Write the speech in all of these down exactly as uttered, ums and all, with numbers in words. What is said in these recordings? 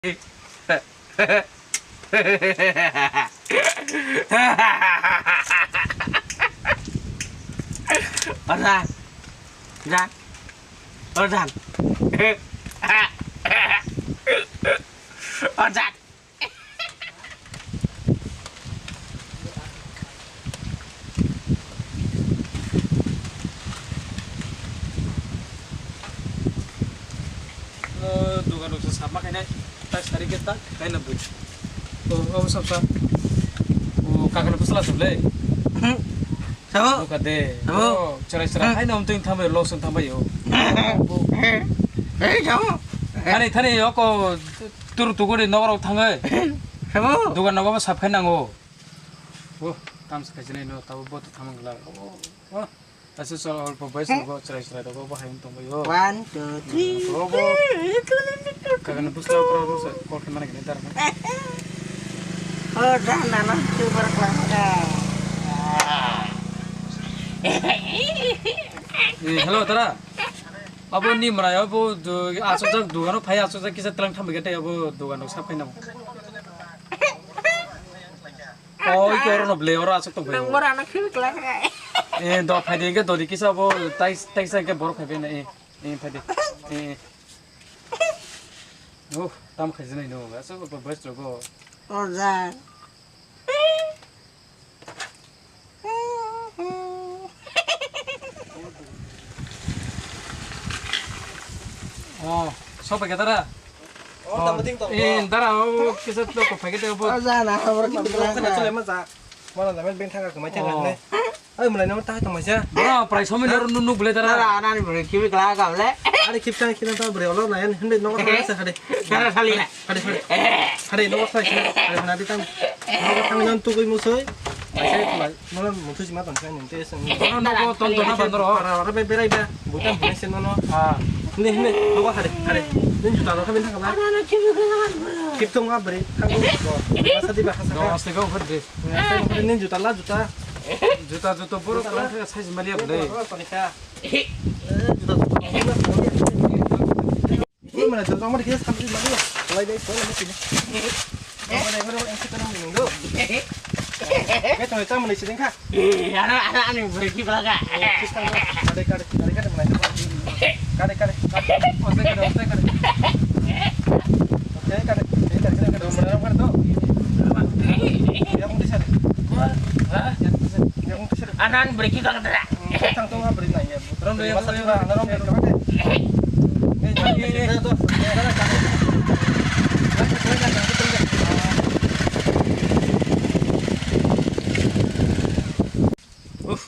Ora. Ora. Ora. Ora. O, dugan rok se sap ma khainai, tai sari khe ta, tai na bui. O, o, sap, sap. O, kakana bwsla sap le. Sabo? Buka de. Sabo? O, chwrai, chwrai. Hmm. Hai na umtwi thambai, loss wng thambai o. Ei, sabo? Thani, thani, oko, turu tuguri nogo rok thangai. Sabo? Dugan nogo sap khai nango. O, tam se khaijinai no, tabo bo to thamang glak. O, o. Asa chwla olpo bai chwla bo chwrai chwrai rok bo hai wng tongbai o. One, two, three. Bo bo. Kakani bwsla okra bwsla kok khe mana gini dar. O, dan dan tu bar klang ka. Eh, hello, tara. Abo ni mrai abo du-, asokjak dugano phai asokjak kisa tlang thambai khe tei abo dugano sap khaina. Oi, ke oro no ble, oro aswk tong phai. Nang bora na khil kla kha. Eh, do phai de, ke do di kisa bo, tai, tai sa ke bor phai be na, eh, eh, phai de. Eh. Oh, tam khai jnai no, aswk bo best go. Orja. Oh, so pa ke tara? Oh, tamo ding tong. Eh, dara, oh, kisa to ko phai ke te bo. Oh, ja na, habor ki. Tamo ding tong, kana chole ma ja. Mana lamen beng thanga kumai thanga ne. Ai, mulai nama ta tong maisa. Bro, prai somi nor nu nuk ble dara. Dara, nani bro, kibi kla ka ble. Ari kip sang kina ta bre, olo na yan, hinde nogo thanga sa hade. Dara sali na. Hade, hade. Hade, nogo sa kina. Hade, hade tang. Nogo tang yan tu koi musoi. Ai, sai, mulai. Nono mutu sima tong khe nung te seng. Nono nogo tong tong na bandoro. Para ora be berai ba. Bukan hune sen nono. Ah. Hune hune nogo hare hare. Nin juta lo khaben thang ba. Kip tong abri. Thang go. Asa di ba asa. No, aste go hot de. Nin juta la juta. Juta juta boro kala size mali abde. Juta juta. Ini mana jauh sama dia sampai mana ya? Mulai dari mana sini? Mana mana yang kita nunggu. Kita macam mana sini kah? Ana ana anu berki belaga. Kita kade kade kade kade mana? Kade kade kade. Oke kade oke kade. Oke kade kade kade kade mana mana tu? Yang di sana. Yang di sana. Yang di sana. Anan berki kang dera. Thang tong ha bri nai ya. Rom de, rom de, rom de. Uff,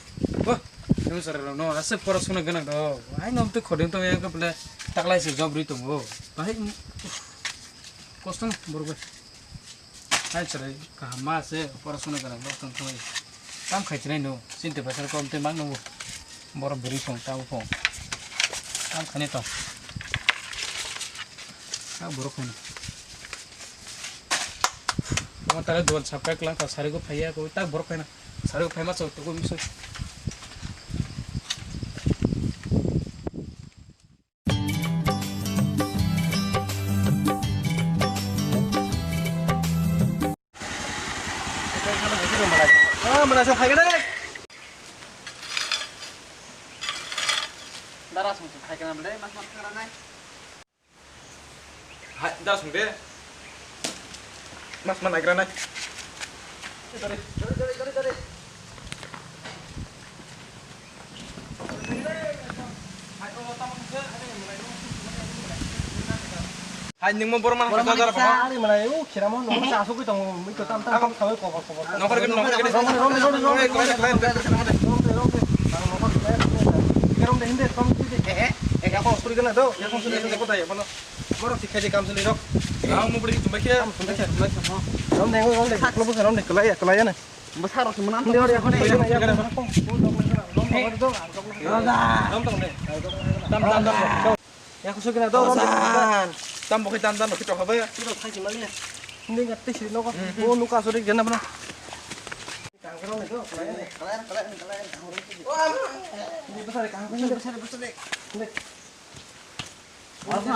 wah, yang sara rok no, aswk pora suna ganang do. Ai nom te khodeng tong yang ke ble taklai se job ri tongo. Bahai, uff, kosto na borok bai. Hai chwrai kaham ma se, porasona gwnang bo tong thangwi. Tam khai chinai no, chinte basar kom te mang nungo. Borok bwrwi phone, tamo phone. Tam khani tong. Ta borok phone. Mo tare duan sapkai klang ka sari go phaiya ko, ta borok phaina. Sari go phaima chok to go misoi. Dara song song khai kana bole, mas mas khai nai. Hai, da song de. Mas ma naigra nai. Hai, nungmo borok ma. Borok ma jar kisa, ba ari manai, u khiramo, nungmo sa asugwi tongo, mui ko tam tam tam khawi kobor kobor. Nokar gini, nokar gini. Rom de, rom de, rom de, rom de. Rom de, rom de, rom de. Rom de, hinde, rom de. Eh, eh, eh, ako suri gana do, ako suri gana do. Borok si khaidi kam sili rok. Ang mo beri jumbai khe. Rom de, rom de, rom de, kelai ya, kelai ya na. Bwsa rok se mwnam. Rom de, rom de, rom de. Rom de, rom de. Tam, tam, tam. Ya, kusuk kena do. Tam bo khe tam, tam bo khe to habe. Siro thai si mali. Ning ati si nogo. Bo nuka sori gena bana. Kangkaro ne do. Kelai, kelai, kelai. Ini besar kangkaro. Besar, besar. Asukar,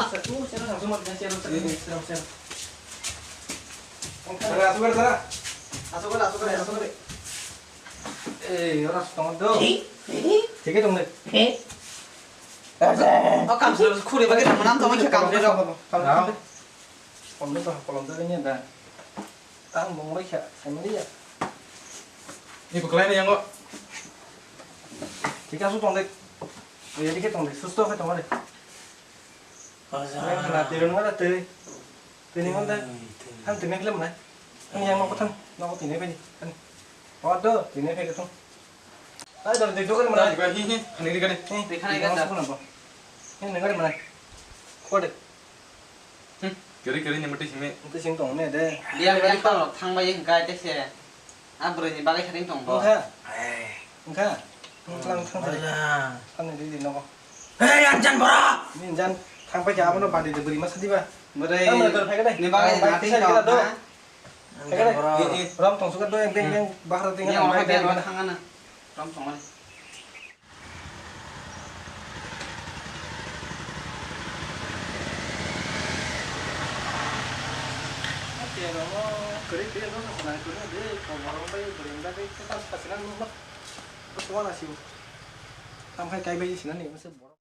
asukar, asukar. Ei, ora tong do. Thik tong de. O kam se khuri bagi tong nam tong khe kam se rok. Kolom de, kolom de ni da. Tang bong bai kha, family ya. Ni buklai ni yango. Thik asu tong de. Ready khe tong de, susto khe tong de. Aja. Twi rwngmani twi. Twi ni hwnda. Twi, twi. Ang twi nai khlai mwnai. Ang yang nogo thang. Nogo twi nai phai di. Ang. O do, twi nai phai di thung. Ai, dor, dor, dor, mwnai. Hi, hi, hi. Ani ri gani. Hi, hi, hi, hi, hi. Hi, nang gari mwnai. Ko de. Hmm. Kiri, kiri, ni mati simi. Mati sing tong ne de. Biang, biang tong rok thang bai hingkai te se. A bwrwi ni bagwi sari tong bo. Wngkha? Wngkha? Wngkha, wngkha, wngkha. Wala. Thangni di, di nogo. Hei, anjan borok! Ni jan thang pai kha, abono badi de bwrwi masa diba. Bwrwi. Tamo dor phai khe dai. Ni bagwi na ting tong, ha? Anjan borok. Rom tong suka do, beng, beng, bahar ting. Ni oro bai beng, beng. Thang ana. Rom tong mani. Tamkhai kai bai sinani masa borok.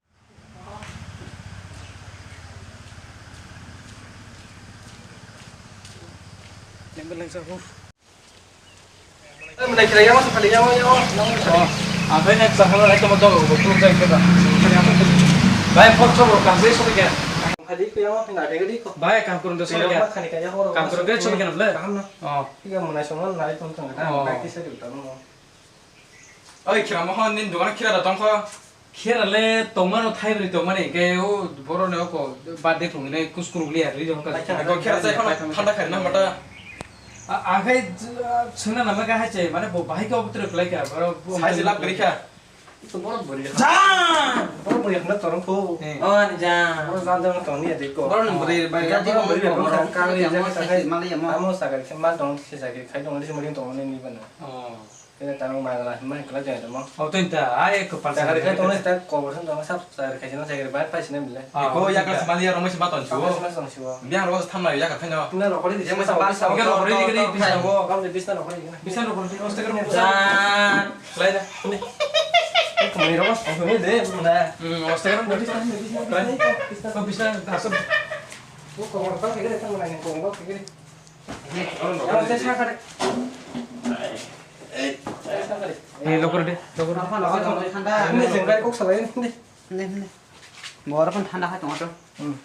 Lengkar lengsa hu. Eh, mulai kira yang masuk kali yang yang. Oh, apa ini sahara itu mau tahu betul saya kira. Baik, kok coba kasih sudah ya. Kali itu yang mau pindah dari itu. Baik, kam kurang dosa ya. Kali kayak orang. Kam kurang dosa ya, boleh. Paham na? Oh. Iya, mulai semua naik pun tengah. Oh. Praktis aja utama. Oi, khira mohon, nini dogano khira da tongkho? Khira le tongmano, thaibrwi tongmani, hwnkhe o borokni oko birthday khulumani kuskung liya rwi rw kha. Eko khira chai phano thanda khairina mata. A, a khai, swngna nama kha hai chai, mane bo bahai khe obo twrwk lai kha, boro bo. Sai se lab gari kha. Ito borok bwrwi kha. Jan! Borok bwrwi khna torong phu. Eh. Oh, ni jan. Borok jan jan tongni ya deko. Borok ni bwrwi bai. Jan borok bwrwi khna kang ni jan sai se mali ya mo. Amo sagar se ma tong se sagar khai tong ni se mali tong ni ni bana. Oh. Kaya tang magala, mai kala jai tamo. Oh, tun ta, ai, ko pal sagari sagari kai tong ta. Kobor san tong sab sagari kai sina sagari bai pai sina bile. Ah, ko ya ka sima ya rong sima ton chu. Sima ton chu. Biang ro tham lai ya ka khaino. Na ro kori di. Yang sima sa sa. Biang ro kori di kori bisa go. Kam de bisa ro kori di. Bisa ro kori di. Oste kar. Jan. Lai da. Ko mai ro ko ni de na. Hmm, oste kar. Bisa bisa. Ko bisa asam. Ko kobor ta sagari tang lai ko ko sagari. Yang saya sagari. Eh, lokor de, lokor de. Apa, lokor de, thanda. Ini sengkai kok salai ini. Ini, ini. Bor pun thanda khai tongo to. Hmm.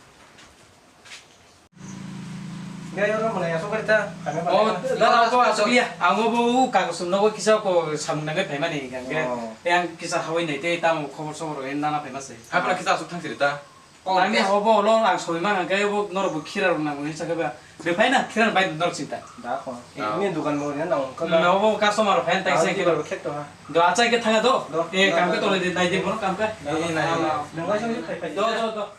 Gaya orang mana ya, sok kerja. Oh, dah apa, asok ya. Ang bo kagos nogo kisa ko samung nangkai phaimani hingke. Oh. Yang kisa hawai nai te tamo khobor sobor en nana phaima se. Hapla kisa asok thang sirita. Oh, ani yes. Obo ulo ang soi ma hwnka khe bo norok bo khira rok nango hinwi sakha ba. Be phai na khira bai norok sinta. Da kho. Ah. Ini dukan mo ni nang ko. Na obo customer rok phai tai se khira rok khek to ha. Do achai khe thanga do. Do. Eh, kam khe tole de dai de bono kam khe. Eh, nai. Do, do, do.